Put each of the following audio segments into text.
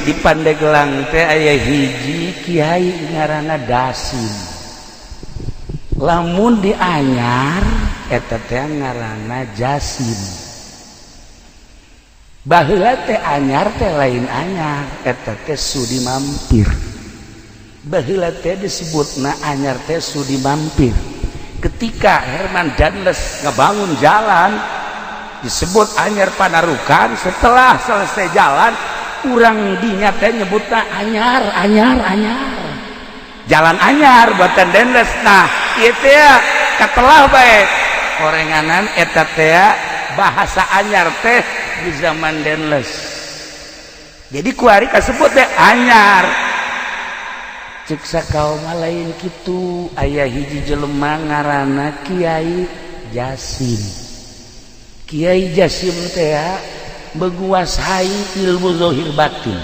Di Pandeglang teh aya hiji kiai ngaranna Dasim. Lamun di Anyar eta teh ngaranna Jasim. Baheula teh Anyar teh lain Anyar, eta teh Sudi Mampir. Baheula teh disebutna Anyar teh Sudi Mampir. Ketika Herman Daendels ngebangun jalan disebut Anyar Panarukan, setelah selesai jalan urang dinya teh nyebutna Anyar, Anyar, Anyar, jalan Anyar buatan Daendels. Nah, ieu teh katelah bae orenganan eta teh bahasa Anyar teh di zaman Daendels. Jadi kuari kasebut teh Anyar. Cek sakaum lain kitu, aya hiji jelema ngaranna Kiai Jasim. Kiai Jasim teh menguasai ilmu zahir batin,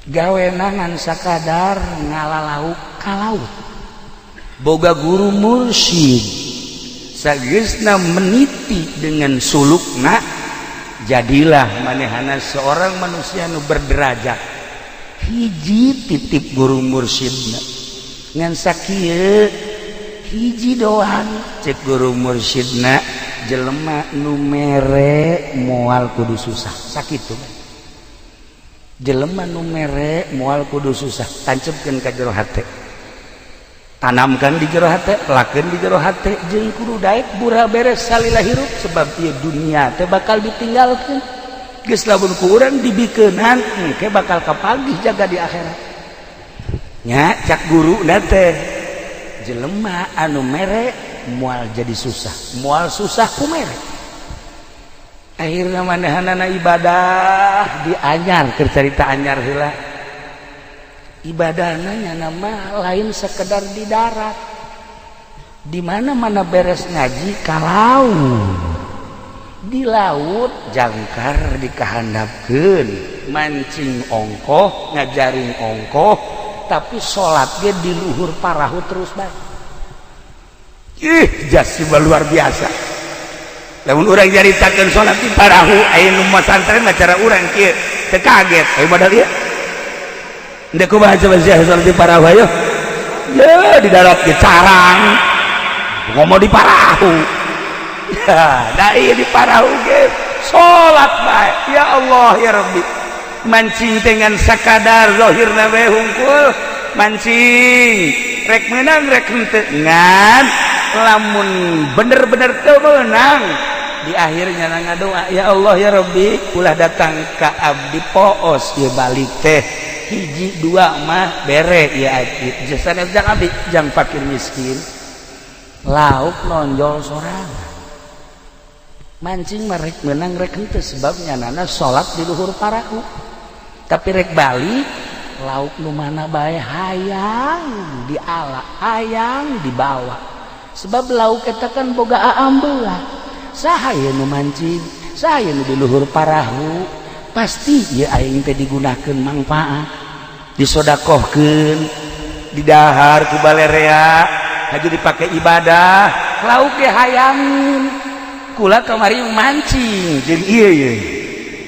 gawe ngan sakadar ngala lauk ka laut. Boga guru mursyid, sageusna meniti dengan sulukna, jadilah manehana seorang manusia nu berderajat. Hiji titip guru mursyidna ngan sakieu hiji doang. Cek guru mursyidna, jelema nu mere moal kudu susah. Sakitu, jelema nu mere moal kudu susah. Tancepkeun ka jero hate, tanamkan di jero hate, lakeun di jero hate, jeung kudu daek bura beres salila hirup, sebab ieu dunia teh bakal ditinggalkeun. Geus lamun ku urang dibikeunan, engke bakal kapagih jaga di akhirat nya. Cak guru teh, jelema anu mere moal jadi susah, moal susah ku mere. Akhirnya manehanana ibadah di Anyar. Keur carita Anyar heula, ibadahna nama lain sekedar di darat, di mana-mana. Beres ngaji kalau di laut, jangkar dikahandapkeun, mancing ongkoh, ngajaring ongkoh, tapi salat ge di luhur parahu terus bae. Ih, jas luar biasa. Lamun urang nyaritakeun salat di parahu, aya nu masantren mah cara urang kieu teu kaget. Ayo modal ieu. Ndek kumaha coba sia salat di parahu? Ayo. Ya, di darat ge carang. Ngomong di parahu. Ya, da ieu di parahu ge salat bae. Ya Allah ya Rabbi. Mancing dengan sakadar zahirna bae hungkul. Mancing rek menang rek henteu, ngan lamun bener-bener teu meunang, di akhirnya ngadoa, "Ya Allah ya Rabbi, ulah datang ka abdi poos ya balik teh hiji dua mah bere ya abdi, jasa jang abdi jang fakir miskin." Lauk nonjol sorangan. Mancing mah rek menang rek henteu, sebabnya nana salat di luhur parahu, tapi rek balik lauk nu mana bae hayang diala, hayang dibawa, sebab lauk eta kan boga aambeula. Saha ye nu mancing, saha ye nu di luhur parahu, pasti ye aing teh digunakeun manfaat, disodakohkeun, didahar ku balerea, haju dipake ibadah. Lauk ge hayangin. Kula kamari mancing jeung ieu ye.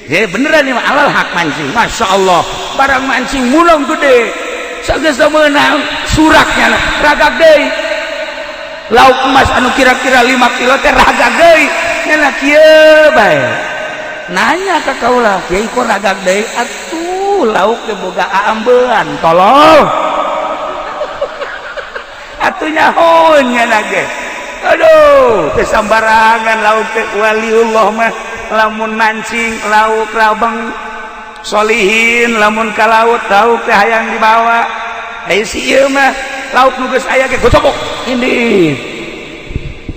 Ye beneran nih alal hak mancing. Masya Allah, barang mancing mulung gede. Sageus meunang suraknya ragag deui. Lauk emas anu kira-kira 5 kilo teh ragag deui. Nya kieu bae. Nanya ka kaula, "Kiai, kok ragag deui?" "Atuh lauk teh boga aambean, tolol." Atuh nyaho nya ge. Aduh, teh sambarangan lauk teh. Waliullah mah lamun mancing lauk rabang, solihin lamun ka laut lauk teh hayang dibawa. Aya si ieu mah lauk nu geus aya ge gocobok ini.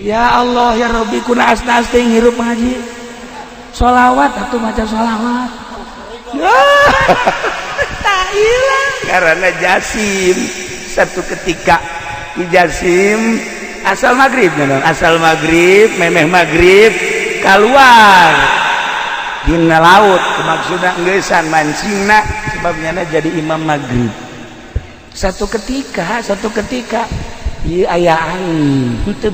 Ya Allah ya Rabbi, kuna asna teh ngirup ngaji sholawat atuh, maca sholawat. Tak hilang karena Jasim. Satu ketika Ki Jasim asal maghrib, asal maghrib, memeh maghrib keluar dina laut, maksudna ngeusan mancingna, sebabnya jadi imam maghrib. Satu ketika ieu aya angin, henteu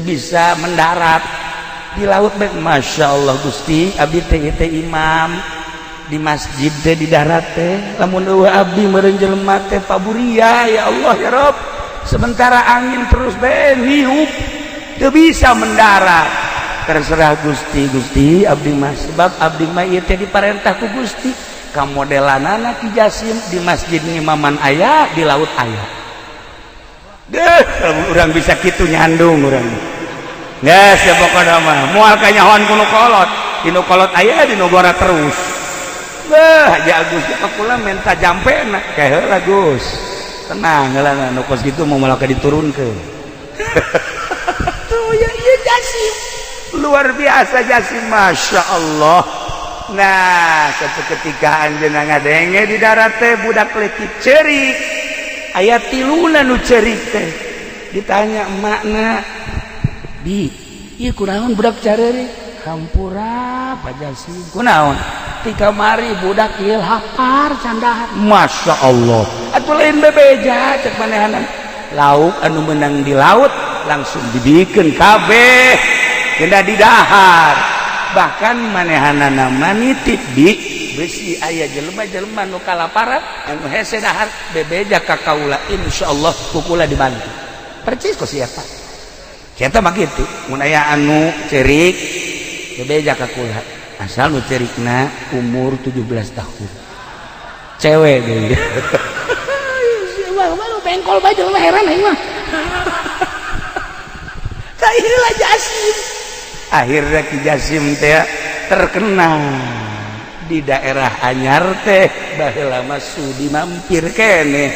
bisa mendarat di laut bae. Masya Allah Gusti, abdi teh teh imam. Di masjid teh, di darat teh, lamun euweuh abdi meureun jelema teh paburia. Ya Allah, ya Rob, sementara angin terus bae niup, teu bisa mendarat. Terserah Gusti. Gusti, abdi mah, sebab abdi mah ieu teh diparentah ku Gusti. Kamodelanana Ki Jasim, di masjid ngimaman aya, di laut aya. Deh, urang bisa kitu nyandung urang. Geus ya, pokona mah moal kanyahoan ku nu kolot. Di nu kolot aya, di nu gora terus. Beuh, Haji Agus ka kula minta jampena. Kae heula, Gus. Tenang heula, nu kos kitu mau malah diturunkeun. Tuh ya, ieu Jasim. Luar biasa Jasim, Masya Allah. Nah, suatu ketika anjeunna ngadenge di darat teh budak leutik ceurik. Aya tiluna nu ceurik teh. Ditanya emakna, "Bi, ieu kunaon budak careurik?" "Hampura, Pak Jasim." "Kunaon?" "Ti kamari budak ieu lapar, can dahar." Masya Allah. Atuh lain bebeja cek manehanan. Lauk anu menang di laut langsung dibikin kabeh kena didahar. Bahkan manehanana nitip, "Bi, bisi aya jelema-jelema nu kalaparan, anu hese dahar, bebeja ka kaula, insyaallah ku kula dibantu." Percis kok siapa siapa mah kitu, mun aya anu cerik bebeja ka kula, asal nu cerikna umur 17 tahun, cewek deui. Malu bengkol bae jelema, heran aing mah. Tah, inilah Jasim. Akhirnya Ki Jasim teh terkenal di daerah Anyar teh. Baheula mah sudi mampir keneh,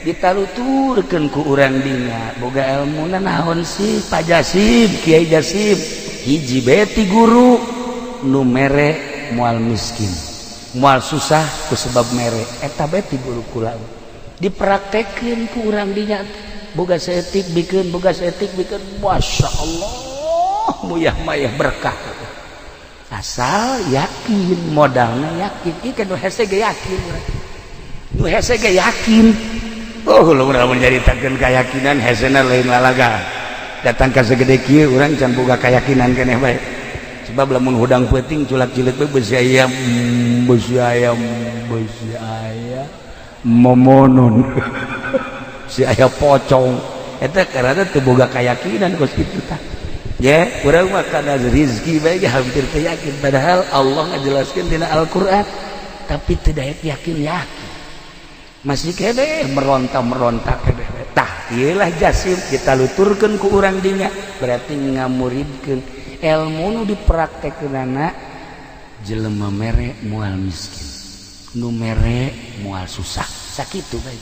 ditaluturkeun ku urang dinya, "Boga ilmuna naon sih, Pak Jasim, Kiai Jasim?" "Hiji beti guru, nu mere moal miskin, moal susah ku sebab mere. Eta beti guru kula." Dipraktekeun ku urang dinya, boga saeutik bikeun, boga saeutik bikeun. Masya Allah, muyah mayah berkah, asal yakin. Modalnya yakin. Ieu kan nu hese ge yakin, nu hese ge yakin. Oh, lu urang menceritakeun keyakinan, hesena lain lalaga. Datang ka segede kieu, urang can boga keyakinan keneh bae, sebab lamun hudang peuting culak cileuk bae, besi ayam, besi ayam, besi ayam momonon si aya pocong. Eta karena teu boga keyakinan kos kitu. Tah ya, urang mah kana rezeki bae hampir teu yakin, padahal Allah ngajelaskeun dina Al-Qur'an, tapi tidak yakin. Yakin masih kene meronta meronta kene. Tah, ieulah Jasim, kita luturkeun ku urang dinya, berarti ngamuridkeun ilmu nu dipraktekkeunana, jelema mere moal miskin, nu mere moal susah. Sakitu bae.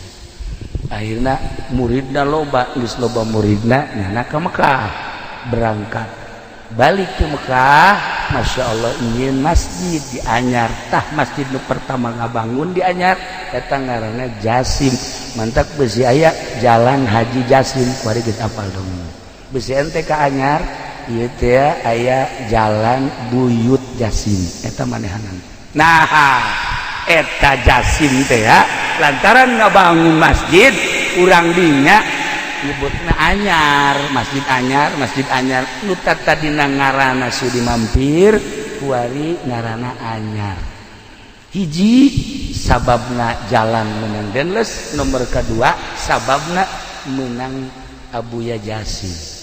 Akhirna muridna loba. Geus loba muridna, nyana ka Mekah, berangkat balik ke Mekah. Masya Allah, ingin masjid di Anyar. Tah, masjid nu pertama ngabangun di Anyar eta ngaranna Jasim. Mantak besi aya Jalan Haji Jasim. Kuari geus apal dong. Besi ente ka Anyar ieu teh aya Jalan Buyut Jasim, eta manehanan. Nah, eta Jasim teh ya, lantaran ngabangun masjid, urang dinya nyebutna Anyar, Masjid Anyar, Masjid Anyar. Nu tadina ngaranna Sudi Mampir, kuari ngaranna Anyar. Hiji sababna jalan menang Denles, nomor kedua sababna menang Abuya Jasim.